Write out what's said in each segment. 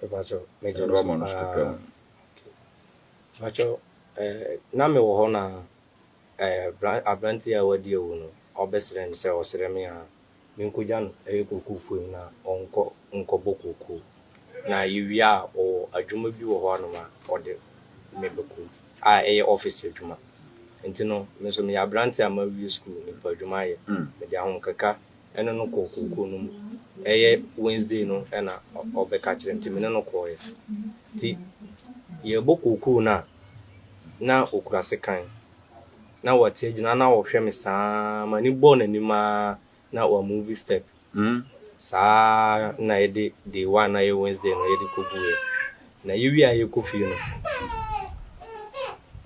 Mepakyɛw, megye Ɛno wo so wama no so kakra paa. mu. Okay. Mepakyɛw, na mewɔ hɔ na aberanteɛ a wadi awu no, ɔbɛsrɛ me sɛ ɔsrɛ me a menkɔgya no ɛyɛ kookoo mu na ɔnkɔ nkɔbɔ kookoo. Na yɛwie a, ɔwɔ adwuma bi wɔ hɔ anom a ɔde me bɛkɔ mu a ɛyɛ office adwuma. Nti no, me nso meyɛ aberanteɛ a mawie school, mepɛ adwuma ayɛ. Mede ahomkeka ɛne no kɔɔ kookoo no mu. Ɛyɛ Wednesday no ɛna ɔbɛka kyerɛ me, nti me ne no kɔɔeɛ. Nti yɛrebɔ kookoo no a, na okura sekan. Na wate agyina na ɔhwɛ me saa, m'ani bɔɔ n'anim ara na wamove step. Saa na yɛde day one na ɛyɛ Wednesday no yɛde kɔguiɛ. Na yɛwie a yɛkɔ fie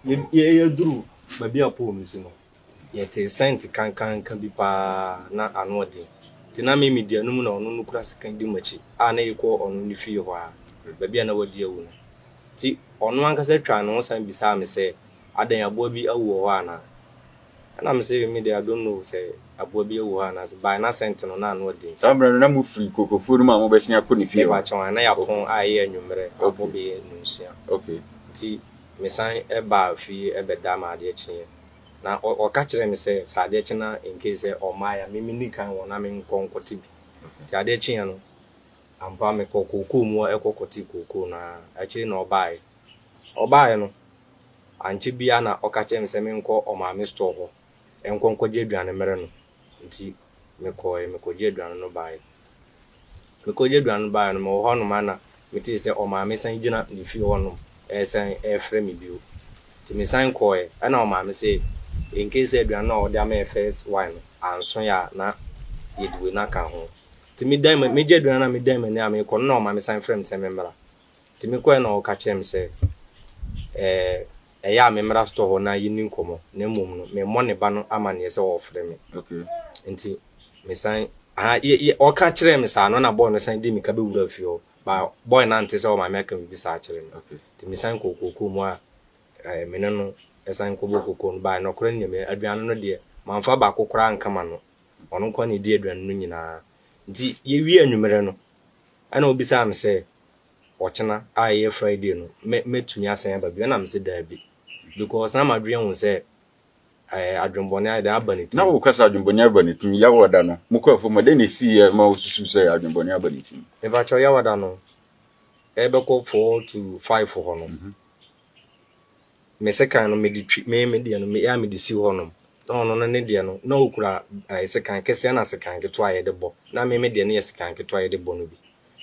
no, yɛduru baabi a pole no si no, yɛtee scent kankanka bi paa na ano ɔden. Nti na me medi anim na ɔno no kura sekan di m'akyi a na yɛkɔ ɔno ne fie hɔ a, baabi a na wadi awu no. Nti ɔno ankasa twaa ne ho san bisaa me sɛ, adɛn, aboa bi awu wɔ hɔ anaa? Ɛna me sɛ me deɛ, I don't know sɛ aboa bi awu hɔ anaa sɛ by na scent no na ano ɔden. Saa mmerɛ no na mofiri kokofuo no mu a mobɛsen akɔ ne fie hɔ? Mepakyɛw, na yɛapɔn a ɛyɛ anwummerɛ abɔ bɛyɛ 6:30. Nti mesan ɛbaa fie ɛbɛda ma adeɛ kyeeɛ. Na ɔka kyerɛɛ me sɛ adeɛ kye na in case sɛ ɔmmaeɛ a, me menni kan wɔ na menkɔ nkɔte bi. Nti adeɛ kyeeɛ no, ampa mekɔ kookoo mu ɛkɔ kɔte kookoo no ara. Akyire na ɔbaeɛ. Ɔbaeɛ no, ankyɛ biara na ɔka kyerɛɛ me sɛ menkɔ ɔmaame store hɔ ɛnkɔ nkɔgye aduane mmrɛ no. Nti mekɔeɛ, mekɔgye aduane no baeɛ. Mekɔgye aduane no baeɛ no, mewɔ hɔnom a na metee sɛ ɔmaame san gyina ne fie hɔnom ɛresan ɛrefrɛ me bio. Nti mesan kɔeɛ, ɛna ɔmaame sɛ in case sɛ aduane no a ɔde ama yɛ first one no anso yɛ a, na yɛde wei no aka ho. Nti medan megye aduane no a, medan m'ani a mekɔ no na ɔmaame san frɛ me sɛ memmra. Nti mekɔeɛ na ɔka kyerɛɛ me sɛ ɛyɛ a memmra store hɔ na yɛnni nkɔmmɔ, na mmom no memmɔ ne ba no amanneɛ sɛ ɔrefrɛ me. Nti mesan aha ɔka kyerɛɛ me saa no na boy no san di mika bɛwura fie hɔ. Ba boy no ante sɛ ɔmaame aka biribi saa kyerɛ me. Nti mesan kɔɔ kookoo mu a me ne no ɛsan kɔbɔ kookoo no baeɛ. Nɔkorɛ no nyame aduane no deɛ, mamfa baako koraa ankama no. Ɔno nko ara na ɛdi aduane no nyinaa. Nti yɛwie anwummerɛ no, ɛna obisaa me sɛ ɔkyena a ɛyɛ Friday no, mɛtumi asan aba bio? Ɛna mese daabi. Because na madwene ho sɛ adwenbɔne ayɛ dɛn aba ne tirim. Na wokasa adwenbɔne aba ne tirim, Yawada no, mokɔ afuom a, dɛn na ɛsiiɛ ma wosusu sɛ adwenbɔne aba ne tirim? Mepakyɛw, Yawada no, ɛbɛkɔ 4 to 5 hɔ no, me sekan no mede twi me deɛ no me a mede si hɔnom. Na ɔno no ne deɛ no na okura sekan kɛseɛ na sekan ketewa a yɛde bɔ. Na me deɛ no yɛ sekan ketewa a yɛde bɔ no bi.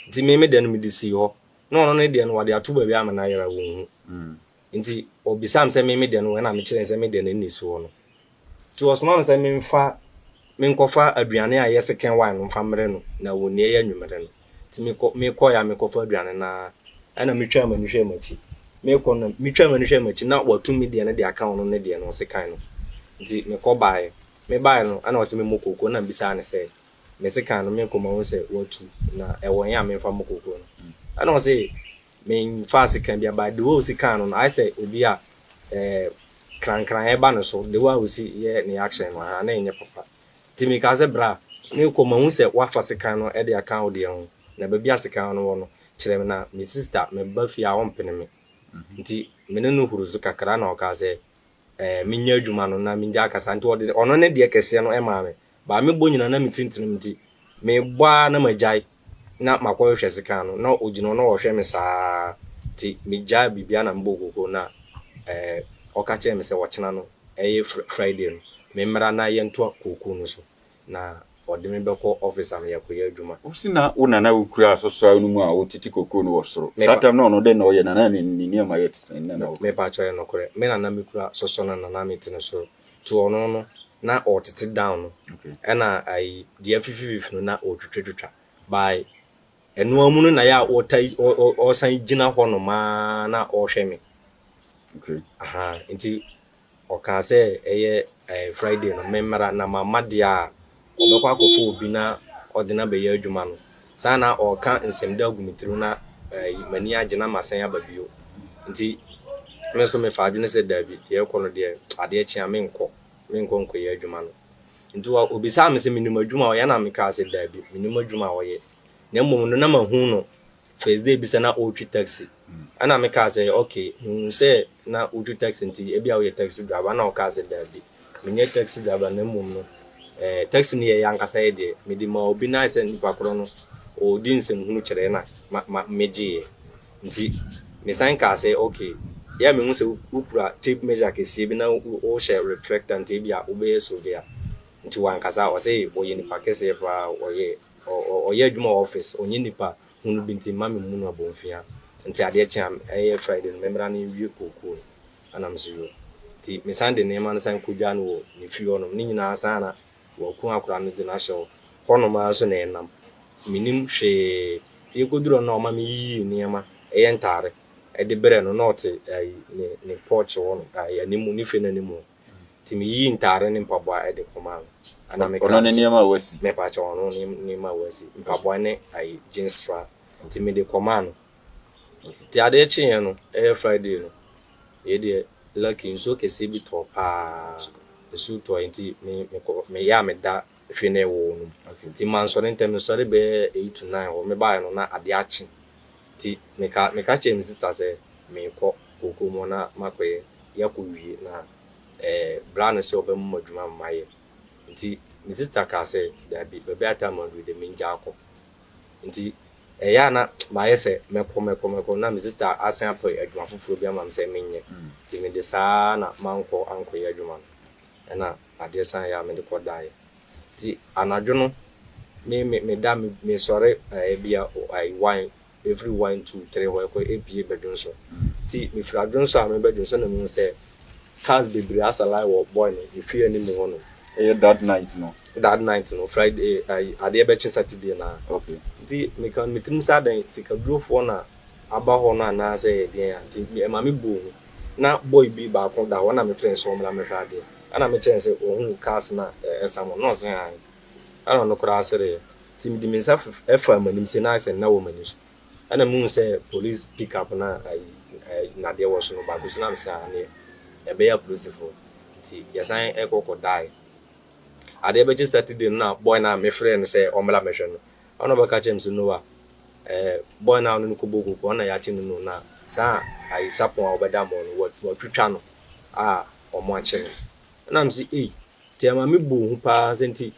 Nti me deɛ no mede si hɔ. Na ɔno ne deɛ no wɔde ato baabi ama no ayera wɔnhu. Nti ɔbisaa me sɛ me deɛ no wɔ, ɛna mekyerɛ no sɛ me deɛ no ɛna esi hɔ no. Nti ɔsoma me sɛ memfa menkɔfa aduane a ɛyɛ second one no mfa mmrɛ no na wɔnni ɛyɛ anwummerɛ no. Nti mekɔeɛ a mekɔfa aduane no ara, ɛna metwaa m'ani hwɛɛ m'akyi. Mekɔ no, metwaa m'ani hwɛɛ m'akyi na watu me deɛ no de aka ɔno ne deɛ no sekan no. Nti mekɔ baeɛ. Mebaeɛ no, ɛna ɔsɛ memmɔ kookoo, ɛna mebisaa no sɛ me sekan no mekɔ mahu sɛ watu na ɛwɔ he a memfa mmɔ kookoo no? Ɛna ɔse memfaa sekan bi aba. The way osi kaa no no, ayɛ sɛ obi a krankran ɛba ne so. The way a osi yɛ ne action no, aha, na ɛnyɛ papa. Nti mekaa sɛ bra, mekɔ mahu sɛ woafa sekan no de aka wo deɛ ho. Na baabi a sekan no wɔ no, kyerɛ me na me sister meba fie a ɔmpene me. Nti me ne no huru so kakra na ɔkaa sɛ menyɛ adwuma no na mengya akasa. Nti ɔde ɔno ne deɛ kɛseɛ no maa me. Baa mebɔ nyinaa na me tintirim, nti mebɔ ara na magyae na makɔhwehwɛ sekan no na ogyina hɔ na ɔhwɛ me saa. Nti megyae biribiara na mebɔɔ kookoo na ɔka kyerɛɛ me sɛ ɔkyena no ɛyɛ Friday no, memmra na yɛntoa kookoo no so na ɔde me bɛkɔ office a yɛkɔyɛ adwuma. Wosi na wo nana wokura asɔsɔa no mu a wotete kookoo no wɔ soro. Saa tam na ɔno dɛn na ɔyɛ na na ne nneɛma yɛ te sɛn na na Mepakyɛw, yɛ nokorɛ. Me nana mekura sɔsɔ no na na mete no soro. Nti ɔno no na ɔtete down no, ɛna ayi deɛ afifififi no na ɔtwitwatwitwa. By ɛnoa mu no na yɛ a ɔta ɔsan gyina hɔ nom ara na ɔrehwɛ me. Aha, nti ɔkaa sɛ ɛyɛ Friday no memmra na mamma deɛ a, ɔbɛkɔ akɔfa obi na ɔde no abɛyɛ adwuma no. Saa na ɔreka nsɛm de agu me tirim na m'ani agye na masan aba bio. Nti me nso mefa adwene sɛ daabi, deɛ ɛkɔ no deɛ, adeɛ kye a menkɔ nkɔyɛ adwuma no. Nti obisaa me sɛ menim adwuma a ɔyɛ, na mekaa sɛ daabi, menim adwuma a ɔyɛ. Na mmom no na mahu no. First day bi sɛ na ɔretwi taxi. Ɛna mekaa sɛ okay, mehu sɛ na wotwi taxi nti ebi a woyɛ taxi driver. Ɛna ɔkaa sɛ daabi, menyɛ taxi driver na mmom no eh, taxi no yɛ yɛ ankasa yɛ deɛ mede maa obi na ayɛ sɛ nipa korɔ no ɔredi nsɛmhunu kyerɛ na ma ma megyeeɛ. Nti mesan kaa sɛ okay, yɛ a mehu sɛ wokura tape measure kɛseɛ bi na wohyɛ reflector nti ebi a wobɛyɛ surveyor. Nti wankasa, ɔse ɔyɛ nipa kɛseɛ paa, ɔyɛ ɔyɛ adwuma wɔ office, ɔnyɛ nipa hunu bi nti mma memmu no abomfia. Nti adeɛ kye a ɛyɛ Friday no memmra na yɛnwie kookoo no. Ɛna mese yoo. Nti mesan de nneɛma no san kɔgyaa no wɔ ne fie hɔnom. Ne nyinaa saa na waku akwadaa no de no ahyɛ hɔ. Hɔnom ara nso na ɛnam. Mennim hwee. Nti yɛkɔduru hɔ no na ɔma meyiyii nneɛma, ɛyɛ ntaare, de brɛɛ no. Na ɔte ayi ne ne porch hɔ nom, ayi anim, ne fie no anim hɔ. Nti meyiyii ntaare ne mpaboa de kɔmaa no. Ɛna mekra Ɔno ne nneɛma a wasi. Mepakyɛw, ɔno ne nneɛma a wasi. Mpaboa ne ayi jeans tra. Nti mede kɔmaa no. Nti adeɛ kyeeɛ no, ɛyɛ Friday no, yei deɛ lucky nsuo kɛseɛ bi tɔɔ paa. Nsuo tɔɔe nti me mekɔ meyɛ a meda fie no ɛwɔ hɔ no mu. Nti mansɔre ntɛm, mesɔre bɛyɛ 8 to 9 hɔ. Mebaeɛ no na adeɛ akye. Nti meka kyerɛɛ me sister sɛ meekɔ kookoo mu hɔ na makɔyɛ yɛakɔwie na eh, bra no sɛ ɔbɛma me adwuma ama mayɛ. Nti me sister kaa sɛ daabi, baabi a time aduru deɛ mengyaa kɔ. Nti ɛyɛ a na mayɛ sɛ mɛkɔ mɛkɔ mɛkɔ na me sister asan apɛ adwuma foforɔ bi ama me sɛ menyɛ. Nti mede saa na mankɔ ankɔyɛ adwuma no. Ɛna adeɛ san yɛ a mede kɔdaeɛ. Nti anadwo no me me meda me mesɔre ɛɛ bi a 1, ɛfiri 1, 2, 3 hɔ ɛkɔ epie bɛdwonsɔ. Nti mefiri adwonsɔ a mebɛdwonsɔ na mehu sɛ cars bebree asa line wɔ boy no ne fie anim hɔ nom. Ɛyɛ that night no? That night no, Friday, ayi adeɛ bɛkye Saturday naa. Nti meka me tirim sɛ adɛn, sikadurofoɔ na aba hɔ no anaasɛ ɛyɛ deɛn a. Nti ɛma me bɔɔ hu. Na boy bi baako da hɔ na mefrɛ no sɛ ɔmmra mmɛhwɛ adeɛ. Ɛna mekyerɛ no sɛ ɔhuu cars no a ɛsa no na ɔse aane. Ɛna ɔno koraa sereeɛ. Nti mede me nsa faa m'anim sei na ayɛ sɛ nna wɔ m'ani so. Ɛna mehu sɛ police pickup na ayi nnadeɛ wɔ so no baako so na mese aane, ɛbɛyɛ apolisifoɔ. Nti yɛsan kɔ kɔdaeɛ. Adeɛ bɛkye Saturday no na boy no a mefrɛɛ no sɛ ɔmmra mmɛhwɛ no, ɛna ɔbɛka kyerɛɛ me sɛ Noah, eh, boy no a ɔne no kɔbɔɔ koko ɔno na yɛakye no no na saa ayi sapɔn a ɔbɛda mɔ no watwitwa no a wɔn akye no. Ɛna mese ei, nti ɛma me bɔɔ hu paa sɛ nti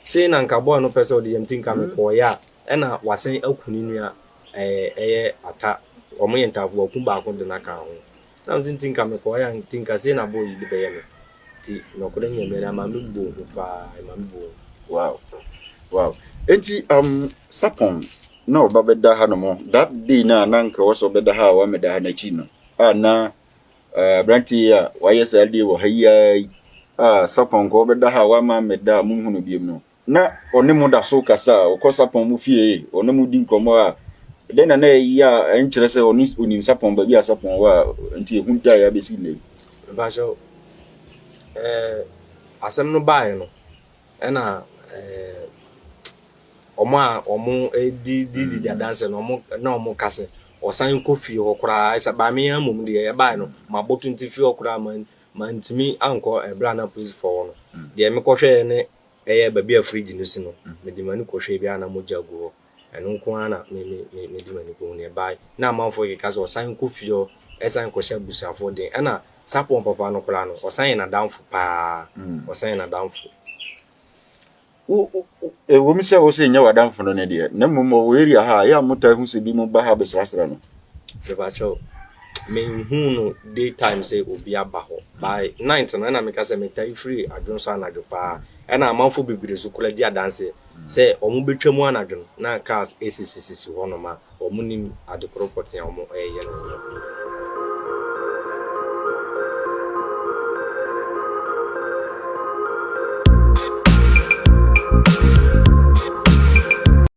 sei na nka boy no pɛ sɛ ɔde yam nti nka mekɔɔeɛ a ɛna wasan aku ne nua ɛɛ ɛyɛ ata wɔn yɛ ntaafo waku baako de no aka ho. Na mese nti nka mekɔɔeɛ a nti nka sei na boy yi de bɛyɛ me. Nti nɔkorɛ Nyame no ɛma me bɔɔ hu paa, ɛma me bɔɔ hu. Wow. Enti Sapon na ɔba bɛda ha nom that day na na nka wɔ sɛ ɔbɛda ha a wamɛda ha n'akyi no a na aberante yi a wayɛ saa deɛ wɔ ha yi ara yi a Sapon nka ɔbɛda ha a wama mmɛda a monhu no biom no na ɔne mo da so kasa a ɔkɔ Sapon mo fie ɔne mo di nkɔmmɔ a dɛn na na ɛyɛ a ɛnkyerɛ sɛ ɔne onim Sapon baabi a Sapon wɔ a nti ehu ntae abɛsi nnɛ yi? Mpakyɛw, ɛɛ asɛm no baeɛ no ɛna ɛɛ wɔn a wɔn di di di adanse no wɔn na wɔn ka sɛ ɔsan kɔ fie hɔ koraa ɛsɛ baame yɛn mmom deɛ ɛbaeɛ no maboto nti fie hɔ koraa man mantumi ankɔ ɛberɛ a na polisifoɔ wɔ no. Deɛ mekɔhwɛɛ ne ɛyɛ baabi a fridge no si no, mede m'ani kɔhwɛɛ bi a na mogya gu hɔ. Ɛno nko ara na me me me mede m'ani kɔhu no. Ɛbaeɛ na amanfoɔ keka sɛ ɔsan kɔ fie hɔ ɛsan kɔhyɛ abusuafoɔ den. Ɛna Sapɔn papa no koraa no, ɔsan yɛ n'adamfo paa. Ɔsan yɛ n'adamfo. Wo wo ɛwom sɛ wo sɛ nyɛ w'adamfo no ne deɛ, na mmom ɔwɔ area ha a, ɛyɛ a motaa hu sɛ binom ba ha bɛsrasra no? Mepakyɛw, menhuu no day time sɛ obi aba hɔ. By night no, ɛna meka sɛ metaa firi Adwonso anadwo paa. Ɛna amanfoɔ bebree nso koraa di adanseɛ sɛ wɔbɛtwa mu anadwo no, na cars sisisisi hɔnom a wɔnnim ade korɔ pɔtee a wɔreyɛ no wɔ hɔ.